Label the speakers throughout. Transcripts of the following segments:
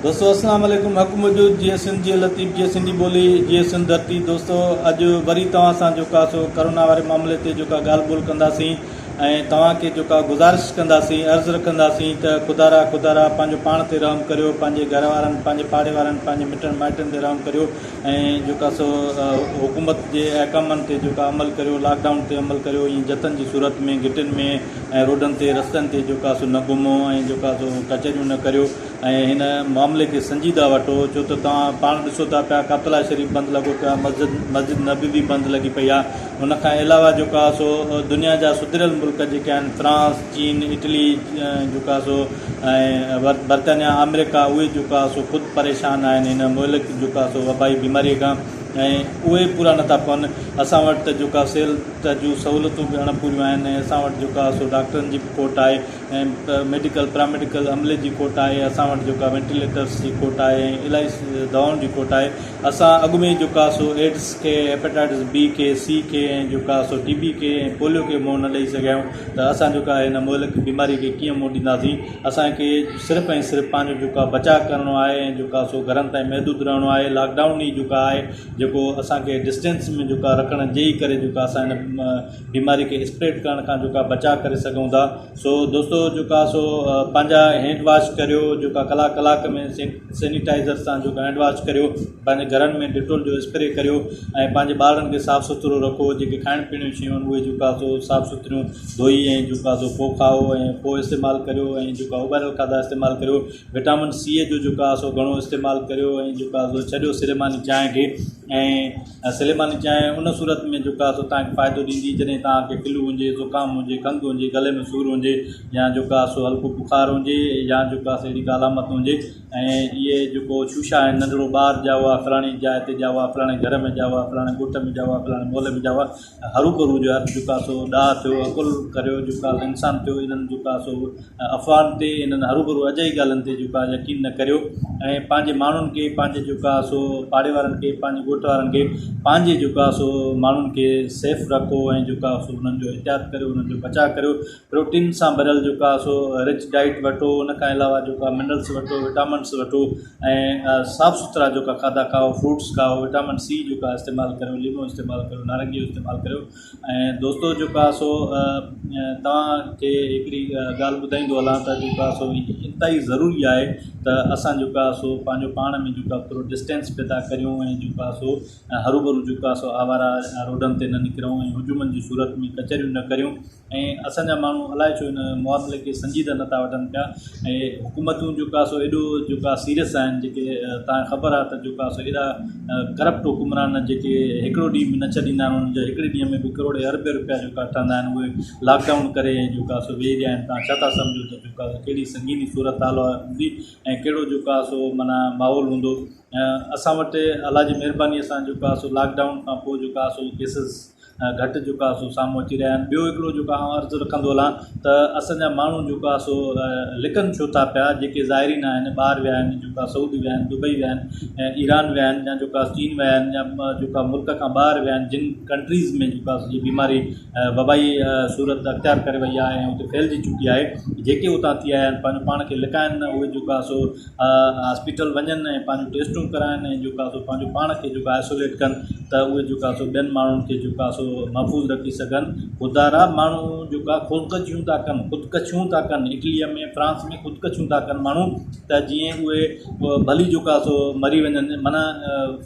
Speaker 1: دوستو اسلام عليڪم حق موجود جيئي سنڌ جيئي لطيف جيئي سنڌي ٻولي جيئي سنڌ ڌرتي دوستو اڄ وري توهان سان جيڪا سو ڪرونا واري معاملي تي جيڪا ڳالهه ٻولهه ڪنداسين ۽ توهان کي جيڪا گذارش ڪنداسين عرض رکنداسين ته خدارا خدارا پنهنجو پاڻ تي رحم ڪريو پنهنجي گهر وارن پنهنجي پاڙي وارن پنهنجي مٽن مائٽن تي رحم ڪريو ۽ جيڪا سو حڪومت جي احڪامن تي جيڪا عمل ڪريو لاڪ ڊائون تي عمل ڪريو ائين جتن جي صورت ۾ گهٽين ۾ ۽ روڊن تي رستن تي جيڪا سو نه گهمو ۽ جيڪا سو ڪچهريون نه ڪريو ۽ هن معاملي کي سنجيده وٺو ڇو ته توهان پاڻ ڏسو ٿا پيا ڪابتلا شريف بند لڳو پيو آهي مسجد مسجد نبوي بند لڳي پئي آهي ان کان علاوه جيڪو آهي سو دنيا جا سڌريل ملڪ جيڪي آهن فرانس چين اٽلي جيڪو آهي سو ۽ برطانيا آمريڪا اهي جيڪو آهي سو خود پريشان آهن هن مهلڪ جيڪو آهي سو وبائي بيماري کان ۽ اهي پورا نٿا پون اسان وٽ ته جيڪو آهي صحت جون سهولتون به اڻ پوريون آهن ۽ اسان وٽ جيڪو آهي سو ڊاڪٽرن جي به کوٽ آهي ۽ ميڊيڪل پراميڊيڪل عملي جي کوٽ آهي اسان وٽ جيڪا وينٽيليٽرس جي کوٽ آهي ۽ الاهي دوائن جي کوٽ آهي اسان اڳ ۾ جيڪا سو ايڊز کي هيپاٽائٽس بي کي سي کي ۽ جيڪا سو ٽي بي کي ۽ پوليو کي منهن نه ڏئي سگهيا آهيون ته اسان جيڪا هن مهلڪ بيماري کي ڪيئن منهن ڏينداسين اسان کي صرف ۽ صرف پنهنجو جيڪا بچاء ڪرڻو آهي ۽ جيڪا سو گهرن تائين محدود رهڻو آهي لاڪ ڊائون ئي جيڪا آهي جيڪو اسان کي ڊسٽينس ۾ جيڪا رکڻ جي ئي ڪري جيڪا اسان هن بيماري کي اسپريڊ ڪرڻ کان جيڪا بچاء ڪري سگهون ٿا سو دوستو جيڪا سو پنهنجا هينڊ واش ڪريو جيڪا ڪلاڪ ڪلاڪ ۾ سينيٽائزر سان جيڪا هينڊ واش ڪريو پنهنجي گهرن ۾ ڊيٽول جو اسپري ڪريو ۽ پنهنجي ٻارن کي صاف سٿرو رکو جيڪي کائڻ پيئڻ جون شيون آهن اهي جيڪا سو صاف سٿريون ڌوئي ۽ جيڪا سو پوء کائو ۽ پوء استعمال ڪريو ۽ جيڪا اٻاريل کاڌا استعمال ڪريو وٽامن سي جو جيڪا سو گهڻو استعمال ڪريو ۽ جيڪا سو ڇڏيو سليماني چانهه کي ۽ سليماني چانهه ان صورت ۾ جيڪو آهي سو توهان کي فائدو ڏيندي جڏهن توهان کي فلو هجي زڪام هجي کنگهه هجي گلي ۾ سور هجي يا جيڪو آهي سو هلڪو بخار هجي يا جيڪو آهي سو اهڙي ڪا علامت هجي ۽ اهي جيڪو شوشا آهن ننڍڙو ٻار ڄائو آهي فلاڻي جاء تي ڄائو آهي فلاڻي گهر ۾ ڄائو آهي فلاڻي ڳوٺ ۾ ڄائو آهي فلاڻي محلي ۾ ڄائو آهي هروڀرو جو آهي جيڪو آهي سو ڏاها ٿيو عقل ڪريو جيڪو آهي انسان ٿيو انهن جيڪو آهي سو افواهن تي انهن هروڀرو اجائي ڳالهين تي جيڪو آهي يقين نه ڪريو ۽ پنهنجي ماڻهن کي پنهنجي جيڪو آهي سو پاڙي وارن کي پنهنجي ڳوٺ وارن کي پنهنجي جيڪو آهي سو ماڻهن کي سيف رکو ۽ جيڪو آهي سو انهن جو احتياط ڪريو انهن جو بچاء ڪريو پروٽين سان ڀريل جيڪو آهي سو رچ ڊائيٽ وٺو ان کان علاوه جيڪو آهي منرلس وٺو وٽامنس وٺو ۽ صاف سٿرا جيڪا کاڌا کائو فروٽس کائو وٽامن سي جيڪو آهي استعمال ڪريو ليمو استعمال ڪريو نارنگي جو استعمال ڪريو ۽ دوستو جيڪو آهي سو توهان کي هڪڙي ڳالهه ٻڌائيندو هلان ته جيڪو آهي سو انتهائي ضروري آهي ته اسان جيڪو آهي سو پنهنجو پاڻ ۾ جيڪو آهي ٿورو ڊسٽينس پيدا ڪريون ۽ جيڪو آهي سو هروڀرو جيڪو آهي سو آواره روڊن تي نه نڪرون ۽ هجومن جي صورت ۾ ڪچهريون نه ڪريون ۽ اسان جا ماڻهو الائي ڇو ان معاملي کي سنجيده نٿا وٺن پيا ۽ حڪومتون جيڪو آهي سو ايڏو جيڪو آهي سيريس آهن جيڪي توهان کي خبر آهي ته جيڪو آهي سو ايڏا ڪرپٽ حڪمران جيڪي هڪڙو ڏينهن به نه ڇڏيندا آهن انهن جا هڪڙي ڏينهن ۾ به ڪروڙين اربين روپيا جيڪا ٺهندا آهن اهي لاڪ ڊائون ڪري ۽ جيڪو آهي سو ويهي رهيا آهن توهان ڇا ٿا سمجهو ته جيڪو آهي سو ڪهڙي سنگيني صورت حال هوندي ۽ ڪهڙو جيڪو آهي سو معنيٰ ماحول هوندو اسان وٽ الله جي مهرباني سان جيڪو آهي سو لاڪ ڊائون کان پوء جيڪو آهي سو ڪيسز گهٽ جيڪو آهي سو سامهون اچي رهيا آهن ٻيو هڪڙو جيڪو آئون عرض رکندو هلان ته اسان جا ماڻهو جيڪو آهي سو لڪن ڇو ٿا پيا جيڪي زائرين آهن ٻاهر ويا آهن جيڪو آهي سعودي ويا آهن دبئي ويا آهن ۽ ايران ويا آهن يا جيڪو آهي چين ويا آهن يا جيڪو آهي ملڪ کان ٻاهر ويا آهن جن ڪنٽريز ۾ جيڪو آهي سو بيماري وبائي صورت اختيار ڪري وئي آهي ۽ اتي ڦهلجي چڪي آهي جيڪي اتان ٿي آيا آهن پنهنجو پاڻ کي لڪائن نه اهي جيڪو آهي سو هاسپيٽل وڃن ۽ پنهنجون ٽيسٽون ڪرائن ۽ جيڪو آهي سو پنهنجو پاڻ کي جيڪو آئسوليٽ ڪن ته اهي جيڪو آهي سو ٻين ماڻهن کي جيڪو آهي سو محفوظ رکي سگهن خدارا ماڻهو جيڪو آهي خودڪشيون ٿا ڪن خودڪشيون ٿا ڪن اٽليء ۾ فرانس ۾ خودڪشيون ٿا ڪن ماڻهو ته جيئن اهي ڀلي جيڪو آهي سو مري وڃن معنيٰ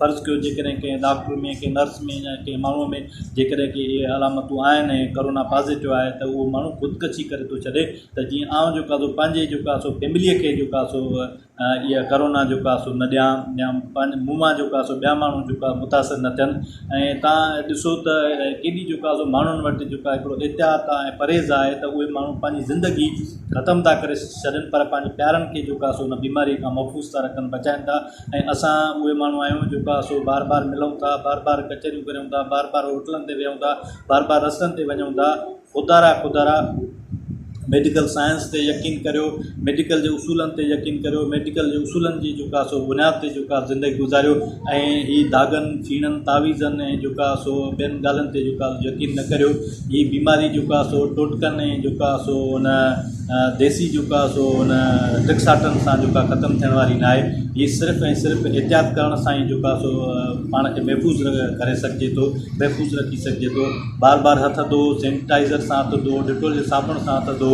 Speaker 1: فرض ڪيو جيڪڏهن ڪنهن ڊاڪٽر ۾ ڪنهن نرس ۾ يا ڪنهن ماڻهوء ۾ جيڪڏهن ڪي اهي علامتون آهن ۽ ڪرونا پازيٽو آهي ته اهو ماڻهو خودڪشي ڪري ٿو ڇڏي ته جيئن آئون جيڪو آهي سو پنهنجي جيڪو آهي سو فيمليء کي جيڪو آهي سو اها ڪرونا جيڪو آهي سو نه ڏيان يا پنهنجي مون مان جيڪو آهي سو ٻيا ماڻهو جيڪو آهي متاثر نه ٿين ۽ توهان ڏسو ته ڪيڏي جيڪو آهي سو ماڻهن وٽ جيڪو آهي هڪڙو احتياط آهي ۽ پرهيز آهي ته اهي ماڻهو پنهنجي زندگي ختم ٿا ڪري ڇڏن پر پنهنجي پيارن کي جيڪو آهي سو ان بيماريء کان محفوظ ٿا رکن بچائن ٿا ۽ اسان اهي ماڻهو آهيون جيڪو آهي سو بار بار ملون ٿا بار بار ڪچهريون ڪريون ٿا بار بار هوٽلن تي ويهون ٿا بار بار رستن تي وڃون ٿا خدارا خدارا ميڊيڪل سائنس تي يقين ڪريو ميڊيڪل جي اصولن تي يقين ڪريو ميڊيڪل جي اصولن جي جيڪا سو بنياد تي جيڪا زندگي گذاريو ۽ هي ڌاڳن ڦيڻن تعويذن ۽ جيڪا سو ٻين ڳالهين تي جيڪا يقين نه ڪريو هي بيماري جيڪا سو ٽوٽڪن ۽ جيڪا سو ان ديسي جيڪو آهي سو ان ٽڪساٽن سان جيڪو آهي ختم ٿيڻ واري ناهي. هي صرف ۽ صرف احتياط ڪرڻ سان ئي جيڪو آهي سو پاڻ کي محفوظ ڪري سگهجي ٿو، محفوظ رکي سگهجي ٿو. بار بار هٿ ڌو، سينيٽائزر سان هٿ ڌو، ڊيٽول جي صابڻ سان هٿ ڌو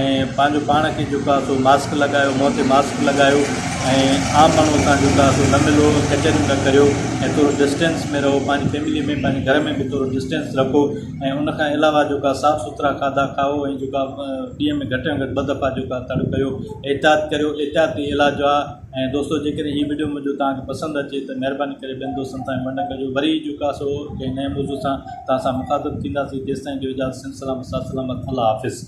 Speaker 1: ۽ پنهنجو پاڻ کي جيڪو آهي سو ماسڪ لڳايو، منهن تي ماسڪ لڳايو ۽ عام ماڻهو سان جيڪو آهي سو نه ملو، ڪچهريون نه ڪريو ۽ ٿورو ڊسٽينس ۾ رهو، پنهنجي فيملي ۾ پنهنجي گهر ۾ به ٿورو ڊسٽينس رکو. ۽ ان کان علاوه جيڪا صاف سٿرا کاڌا کائو ۽ جيڪا ڏينهن ۾ گهٽ ۾ گهٽ ٻه دفعا جيڪا تڙ ڪيو احتياط ڪريو احتياط ئي علاج آهي ۽ دوستو جيڪڏهن هي وڊيو منهنجو توهان کي پسند اچي ته مهرباني ڪري ٻين دوستن تائين ونڊ ڪجو وري جيڪا سو ڪنهن نئين موضوع سان توهان سان مخاطب ٿينداسين تيستائين ڏيو اجازت سنڌ سلامت ساٿ سلامت الله حافظ.